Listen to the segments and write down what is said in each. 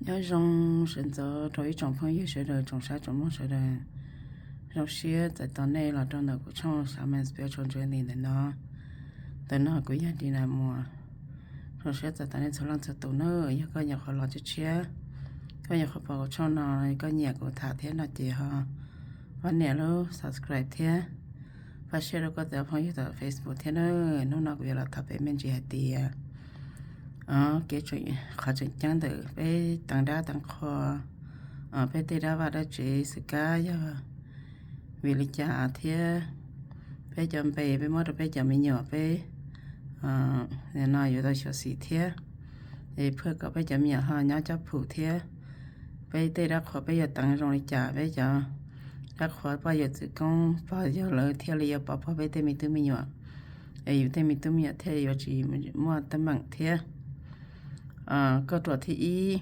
Nyob zoo sawv ntxov rau ib tsoom phooj ywg sawv daws, tsoom saib tsoom mloog sawv daws. Zoo siab txais tos nej los rau ntawm kuv tshooj Shaman Spiritual Journey ntawm no. Ntawm no kuv yog Dina Muas. Zoo siab txais tos nej txhua leej txhua tus nawb. Yog koj nyuam qhuav los tshiab tshiab, koj nyuam qhuav pom kuv tshooj no, koj nyiam kuv tham thiab no ces ho pab nias lub subscribe thiab pab share rau koj cov phooj ywg tom Facebook thiab nawb. Hnub no kuv yuav los tham peb me ntsis hais tias kev, qhov tseem ceeb ntawm peb teev dab teev qhua, peb tej dab vaj dab tsev xwm kab yog vim li cas thiab peb cov npe peb muab rau peb cov me nyuam peb no yuav tau xyuam xim thiab, es phuaj kom peb cov me nyuam ho nyob coj phum thiab. Peb tej dab qhuas peb yuav teev zoo li cas, peb cov dab qhuas poj yawg txwv koob pog yawg lawv thiaj li yuav pov puag peb tej me tub me nyuam, es yus tej me tub me nyuam thiaj yuav tsis muaj teeb meem thiab. Koj ruam thib ib,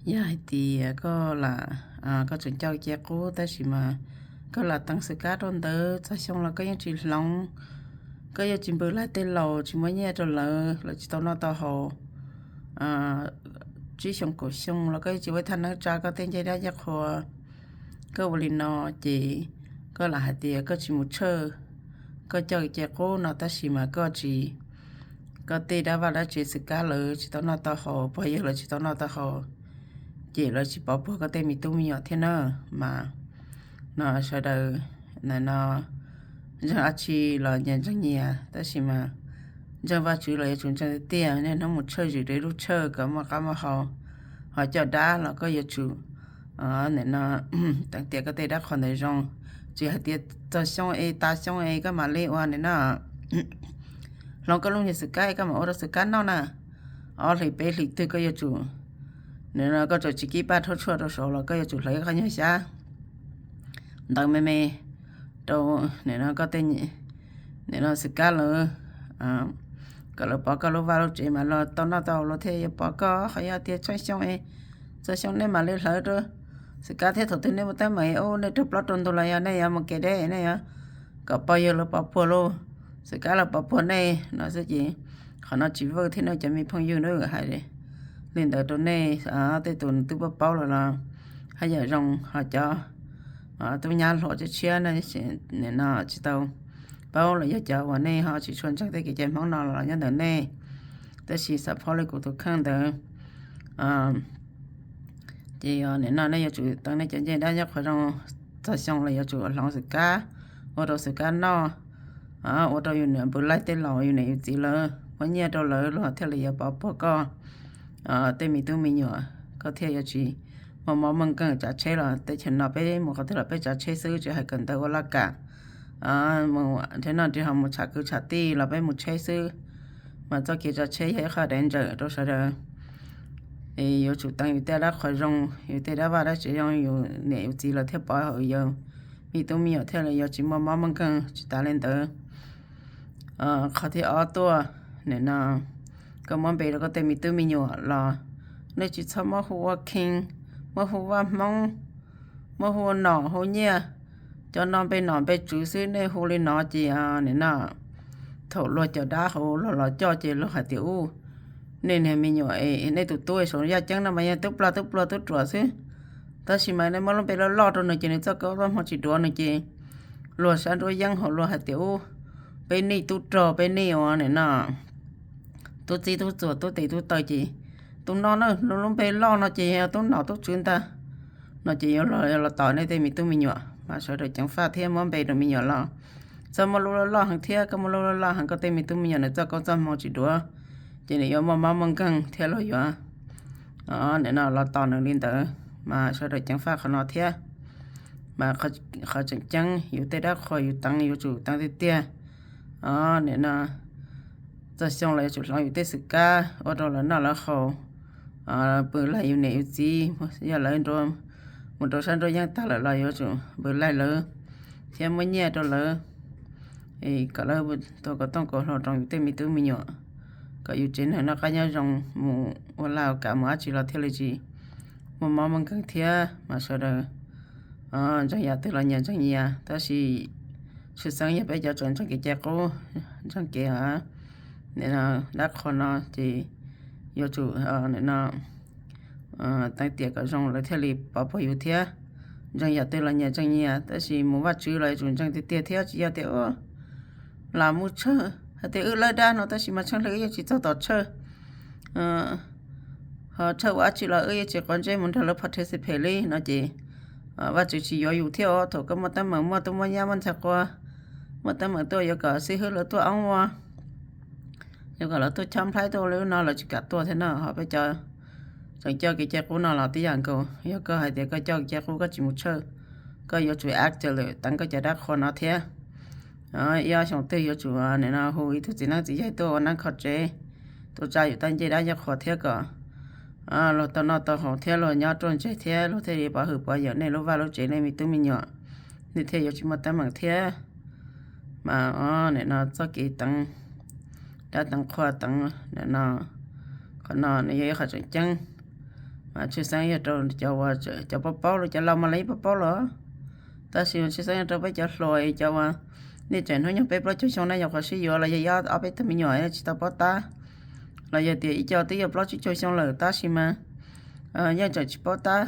yog hais tias koj lam, koj tseem coj ce qub tab sis mas koj lam teev xwm kab rau ntawd txog xyoo los koj yeej tsis hloov, koj yeej tsis npws laij tej laus, tsis muab nyiaj rau lawv, lawv tsis tau noj tau haus, tsib xyoo kaum xyoo los koj yeej tsis ua thaj neeb tsa koj tej ncej dab ncej qhua, koj ua li no ces koj lam hais tias koj tsis mus tshawj, koj coj ce qub no tab sis mas koj tsis, koj tej dab vaj dab tsev xwm kab lawv tsis tau noj tau haus, pog yawg lawv tsis tau noj tau haus, ces lawv tsis pov puag koj tej me tub me nyuam thiab na. Mas no sawv daws, ntawm no ntseeg dab tsi los nyias ntseeg nyias tab sis mas ntseeg Vajtswv los yuav tsum ntseeg tiag tiag. Niaj hnub mus tshawj zwm rau lub tshawj kom muaj qab muaj hau, ho coj dab los koj yuav tsum, ntawm no teev tias koj tej dab qhuas ntawd zoo, tsis hais tias txog xyoo es tas xyoo es koj mam li ua ntawm no, hloov koj lub niag xwm kab es koj mam ua rau xwm kab noj na. Ob hlis peb hlis twg koj yuav tsum, ntawm no koj txawm tsis kib paj rhaub tshuaj rau saud los koj yuav tsum hlawv ib qho nyuag xyab ntawv me me rau ntawm no koj tej, ntawm no xwm kab lawv, kom lawv pov koj lub vaj lub tsev mas los tau noj tau haus los thiaj yuav pov koj. Qhov yog tias tsheej xyoo, txog xyoo nej mam li hlawv rau xwm kab thiab thaum twg nej muaj teeb meem ua nej raug plaub rau ntug los yog nej yuav mus kev deb nej yuav kom pog yawg lawv pov puag lub xwm kab lawv pov puag nej no xwb ces qhov no tsis vwj thiab nej cov me phooj ywg na. Hais li ntawd rau nej tej tus twb paub paub lawm los haj yam zoo, ho cov tub nyab hluas tshiab tshiab no tsis tau paub los yog cov uas nej ho tsis tshua ntseeg tej kev cai Hmoob no los nyob ntawm nej, tab sis xav phob li kuv tus kheej ntawd ces nim no nej yuav tsum teev nej cov ncej dab ncej qhua zoo, txog xyoo los yuav tsum hloov xwm kab, ua rau xwm kab noj, ua rau yus niam npws laij tej laus, yus niam yus txiv lawv muab nyiaj rau lawv luag thiaj li yuav pov puag koj tej me tub me nyuam, koj thiaj yuav tsis muaj mob muaj nkeeg. Tsav tsheb los teb chaws no peb mus qhov twg los peb tsav tsheb xwb, tsis hais kawm ntawv ua laj kam, mus nrhiav noj nrhiav haus, mus tsham kwv tsham tij los peb mus tsheb xwb. Mas txoj kev tsav tsheb yog ib qho dav ntsawm rau sawv daws. Es yuav tsum teev yus tej dab qhuas zoo, yus tej dab vaj dab tsev zoo, yus niam yus txiv lawv thiaj pov hauv yus me tub me nyuam thiaj li yuav tsis muaj mob muaj nkeeg. Tsis tas li ntawd, qhov thib ob tuaj, nim no koj muab npe rau koj tej me tub me nyuam los nej tsis txhob muab hu ua King, muab hu ua Hmoob, muab hu ua nom hu nyiaj. Cov no npe nom npe tswv xwb, nej hu li no ces nim no thaum luag cov dab hauv luag los coj ces luag hais tias, u, nej niag me nyuam es nej tus tub saum yaj ceeb no mas yog tub plag tub pluag tub ruam xwb. Tab sis mas nej muab lub npe loj loj rau nws ces nws txoj koob txoj hmoo tsis duav nws ces luag sab nruab yeeb hauv luag hais tias, u, peb nij tub rog peb nij ua nim no tub txib tub txuas tub tes tub taw ces tus no na nws lub npe loj no ces yog tub nom tub tswv ntag. No ces yuav los tos nej tej me tub me nyuam mas sawv daws ceev faj thiab muab npe rau me nyuam los txhob muab lub loj loj heev thiab. Koj muab lub loj loj heev koj tej me tub me nyuam nws txoj koob txoj hmoo tsis duav ces nws yuav muaj mob muaj nkeeg thiab luag yuav nim no los tos nws li ntawd. Mas sawv daws ceev faj qhov no thiab. Mas qhov tseem ceeb yus tej dab qhuas yus teev yuav tsum teev tiag tiag. Nim no txog xyoo los yuav tsum hloov yus tej xwm kab ua rau lawv noj lawv haus, pw laig yus niam yus txiv, yog lawv mus rau sab nruab yeeb tag lawm los yuav tsum pw laig lawv thiab muab nyiaj rau lawv kom lawv tua kaus tooj kaus hlau rau yus tej me tub me nyuam, kom yus tsev neeg noj qab nyob zoo, mus ua laj ua kam mus dab tsi los thiaj li tsis muaj mob muaj nkeeg thiab. Mas sawv daws ntseeg yam twg los nyias ntseeg nyias, tab sis tshwj xeeb yog peb cov tseem ntseeg kev cai qub, ntseeg kev dab qhuas no ces yuav tsum nim no teev tiam kom zoo lawv thiaj li pov puag yus thiab. Ntseeg yam twg los nyias ntseeg nyias, tab sis mus Vajtswv los yuav tsum ntseeg tiag tiag thiab, tsis yog tias lam mus tshawj hais tias wb lawb dab no tab sis mas tshaj li wb yeej tsis txog tom tshawj. Ho tshawj ua dab tsi los wb yeej tsis quav ntsej mus nrog lawv participate li no ces Vajtswv tsis yuav yus thiab os. Thaum koj muaj teeb meem, muaj tub muaj nyab, muaj ntxhais quas, muaj teeb meem tuaj yuav kom xib hwb lawv tuaj oob ua, yuav kom lawv tuaj chob nplhaib tuaj ua li no lawv tsis kam tuaj thiab na. Ho peb cov tseem coj kev cai qub no los tib yam nkaus, yog koj hais tias koj coj kev cai qub koj tsis mus tshawj, koj yuav tsum act lawm teev koj cov dab qhuas no thiab. Ib ob xyoos twg yuav tsum nim no hu ib tug txiv neeb txiv yaig tuaj ua neeb kho tsev, tuaj tsa yus tej ncej dab ncej qhuas thiab kom luag tau noj tau haus thiab luag nyob ruaj ntseg thiab luag thiaj li pov hwm pov yawm nej lub vaj lub tsev, nej me tub me nyuam, nej thiaj yuav tsis muaj teeb meem thiab. Mas nim no txoj kev teev dab teev qhua teev nim no, qhov no nws yog ib qhov tseem ceeb. Mas tshwj xeeb yog rau cov uas cov paub paub los cov laus mas lawv yeej paub paub los, tab sis tshwj xeeb yog rau peb cov hluas cov uas nej tseem hnub nyoog peb plaub caug xyoo nej nyuam qhuav sib yuav los yog ib ob peb tug me nyuam tsis tau paub tab, los yog tias ib co twb yog plaub tsib caug xyoo lawm tab sis mas yeej tseem tsis paub tab.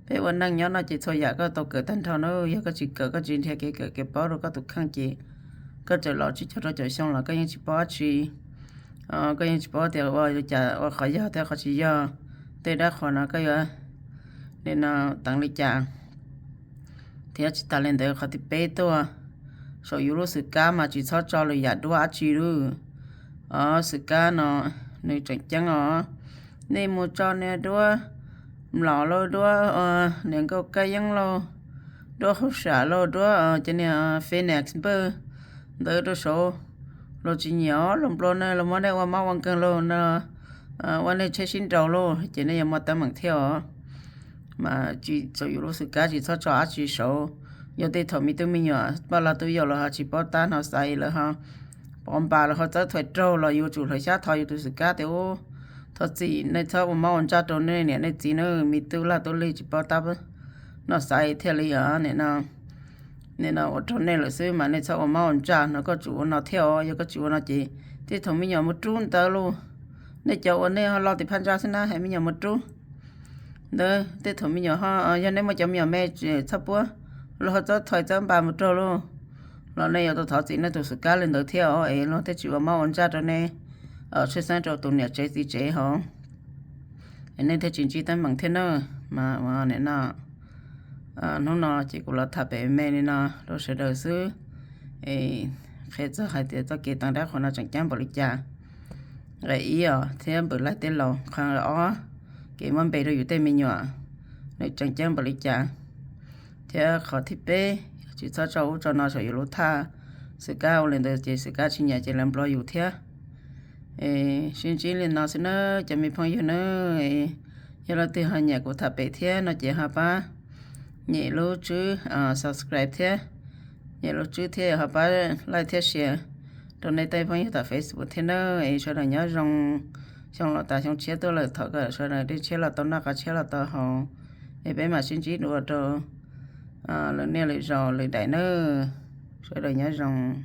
Peb ua neej nyob no ces txhua yam koj tau kawm tag nrho na, yog koj tsis kawm koj tsis nrhiav kev kawm kev paub rau koj tus kheej ces koj txawm los tsib caug rau caum xyoo los koj yeej tsis paub dab tsi. Koj yeej tsis paub tias ua li cas ua qhov yog thiab qhov tsis yog, tej dab qhuas no koj yuav nim no teev li cas. Thiab tsis tas li ntawd qhov thib peb tuaj, saum yus lub xwm kab mas tsis txhob tso lwm yam duab dab tsi lawm. Xwm kab no nws tseem ceeb os. Nej mus tso niag duab mlom lauj, duab niag nkauj kab yeeb lauj, duab hauj sam lauj, duab cov niag phoenix npawj ntawd rau saud, luag tsis nyiam os, luag nplua nej, luag muab nej ua mob ua nkeeg lauj, ua nej tsheb sib nraus lauj ces nej yuav muaj teeb meem thiab os. Mas tsis txaus yus lub xwm kab tsis txhob tso dab tsi saud. Yog tej thaum me tub me nyuam poj laug tub yau los ho tsis paub tab no xaiv lawv ho pov npas los ho txawb thuam raug los yuav tsum hlawv xyab thov yus tus xwm kab tias ub, thov txim nej txhob ua mob ua ntsaj rau nej niam nej txiv na, me tub lag tub lig tsis paub tab no xaiv thiaj li os. Nim no ua rau nej lawm xwb mas nej txhob ua mob ua ntsaj no, koj tsum ua no thiab os. Yog koj tsis ua no ces tej thaum me nyuam mus rub ntawd lauj, nej cov uas nej ho lo tis phaj ntsa xwb na, hais me nyuam mus rub ntawd, tej thaum me nyuam ho, yog nej muaj cov me nyuam me txhob puab, luag ho txawb thuam txawb npas mus raug lauj, los nej yuav tau thov txim nej tus xwm kab li ntawd thiab os, es luag thiaj tsis ua mob ua ntsaj rau nej, tshwj xeeb rau tus niam tsev txiv tsev hov, es nej thiaj tsis ntsib teeb meem thiab na. Mas nim no hnub no ces kuv los tham pem me li no rau sawv daws xwb, es qhia txog hais tias txoj kev teev dab qhuas no tseem ceeb npaum li cas. Nqe ib os, thiab npawm laig tej laus. Qhov ob, kev muab npe rau yus tej me nyuam, nws tseem ceeb npaum li cas. Thiab qhov thib peb, tsis txhob tso ub tso no saum yus lub thaj. Xwm kab ua li ntawd ces xwm kab tsis nyiam ces lawv nplua yus thiab. Sib ntsib li no xwb nawb cov me phooj ywg nawb. Yog leej twg ho nyiam kuv tham pem thiab no ces ho pab nyem lub tswb subscribe thiab, nyem lub tswb thiab ho pab like thiab share rau nej tej phooj ywg tom Facebook thiab nawb. Es sawv daws nyob zoo, xyoo los tas xyoo tshiab tuaj lawm, thov kom sawv daws dej tshiab los tau noj, qav tshiab los tau haus. Es peb mam sib ntsib dua rau lwm niaj lwm zaus lwm daim nawb. Sawv daws nyob zoo.